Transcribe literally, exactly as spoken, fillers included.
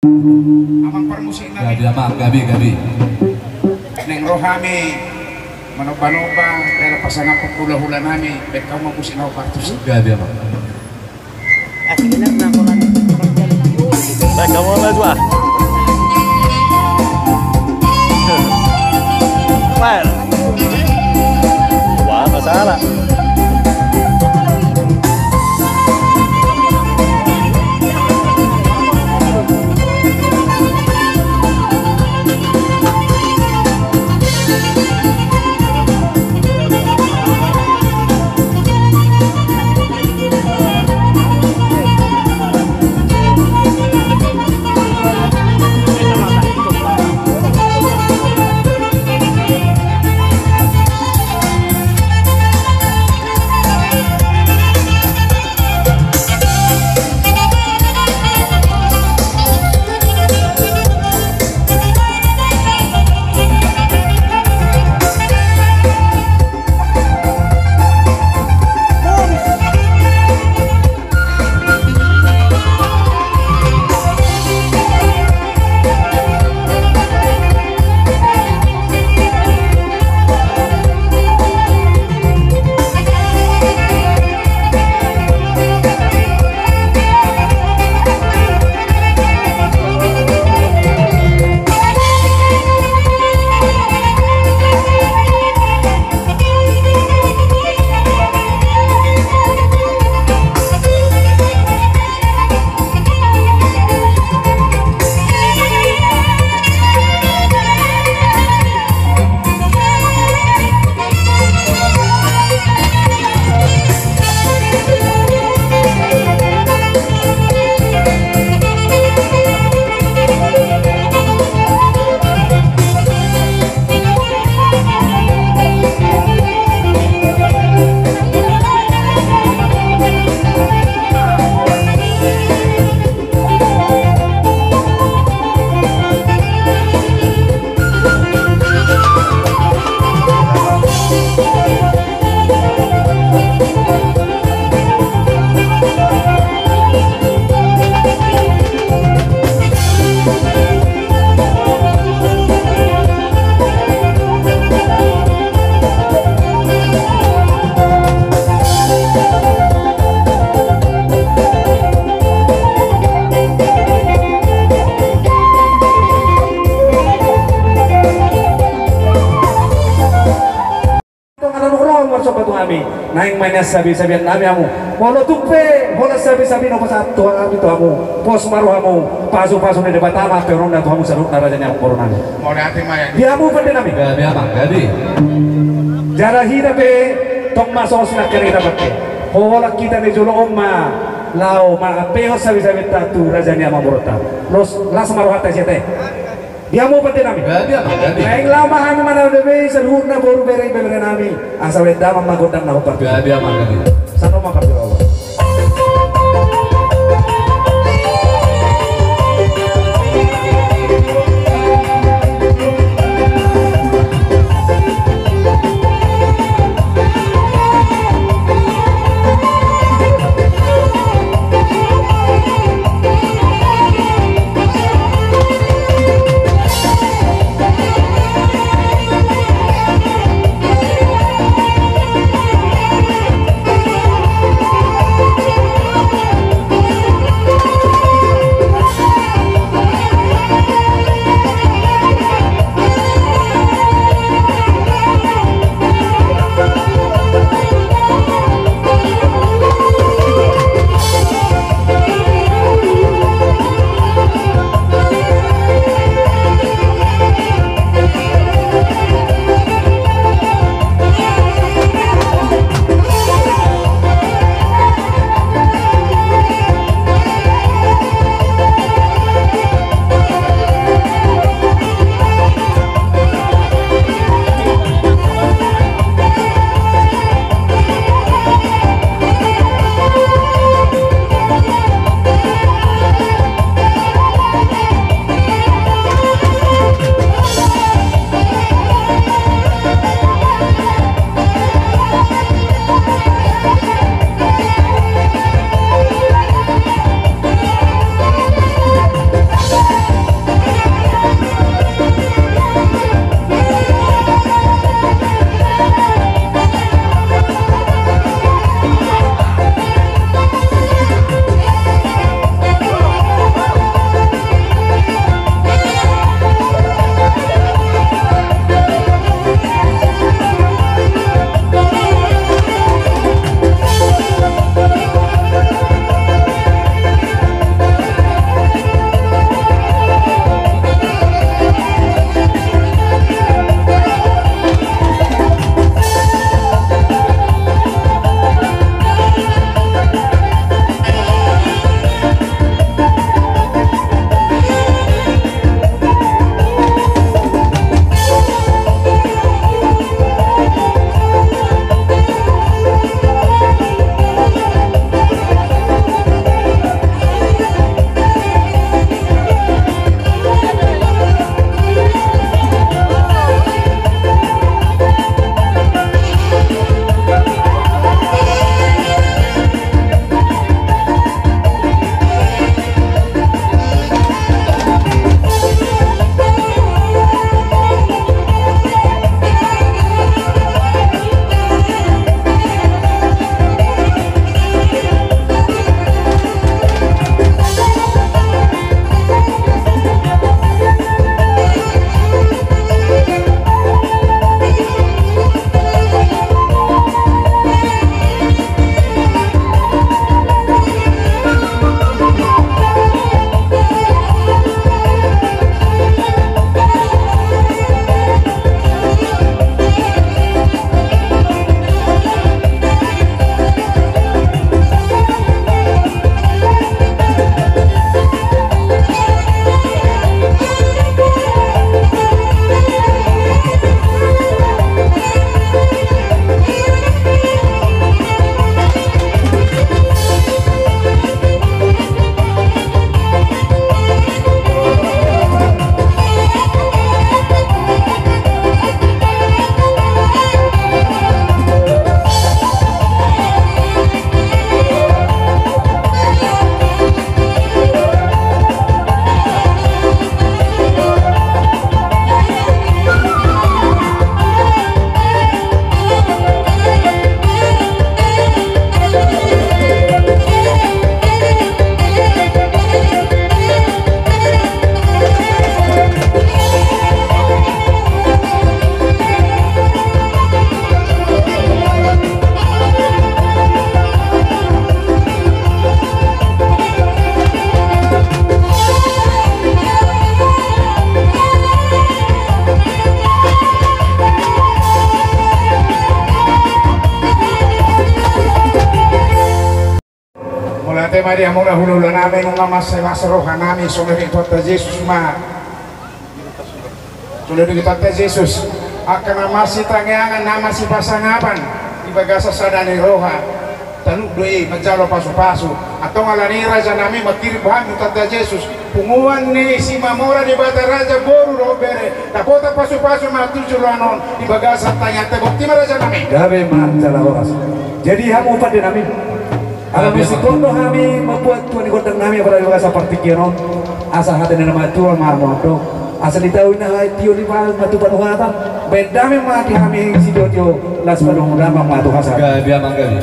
Amang parmusik nami. Gabe, amang, gabe, gabe. Naeng ro hami manomba-nomba dalan pasangaphon hulahula nami, baen hamu ma musik na hombar tusi. Gabe, amang. Baik, kamu maju, ah. Baik. Wah, masalah. Tong ala nuhur on marsomba tu hami. Naeng ma nian sabi-sabian nami hamu. Molo tung pe holan sabi-sabi na hupasahat tu hami tu hamu, pos ma rohamu, pasu-pasu ni Debata ma ampeononna tu hamu saluhutna raja ni amangboru nami. Mauliate ma ya. Di hamu pande nami. Gabe, amang, gabe. Jala hita pe tong ma songon sinangkaning hita pande. Holan hita na di jolo on ma laho manampehon sabi-sabinta tu raja ni amangborunta. Los, las ma rohanta sian hita. Di hamu pande nami. Gabe, amang, gabe. Naeng laho ma hami mandabe saluhutna boru, bere, ibebere nami. Asa baen damang ma gondang na hombar. Gabe, amang, gabe. Sano ma pande. Mari amuna hulahula nami, nunga mansai las roha nami songon i di Tuhanta Jesus ma. Songon i di Tuhanta Jesus, angka na masitangiangan, na masipasangapan di bagasan sada ni roha, talu do i manjalo pasupasu. Antong ala ni i raja nami, mangkirim hami tu Tuhanta Jesus punguan ni Simamora Debata, raja, boru dohot bere, dapotan pasupasu ma tu joloan on di bagasan tangiangta. Boti ma raja nami. Gabe ma jala horas. Jadi hamu pande nami, ala muse ingkon do hami mambuat tua ni gondang nami apala di bagasan partingkian on, asa hata ni na matua ma hamu do, asa ditaui na hatiha ni ma tu panuhatan. Baen damang ma di hami sitiotio, las padomu damang ma tu hasahatan. Gabe amang, gabe.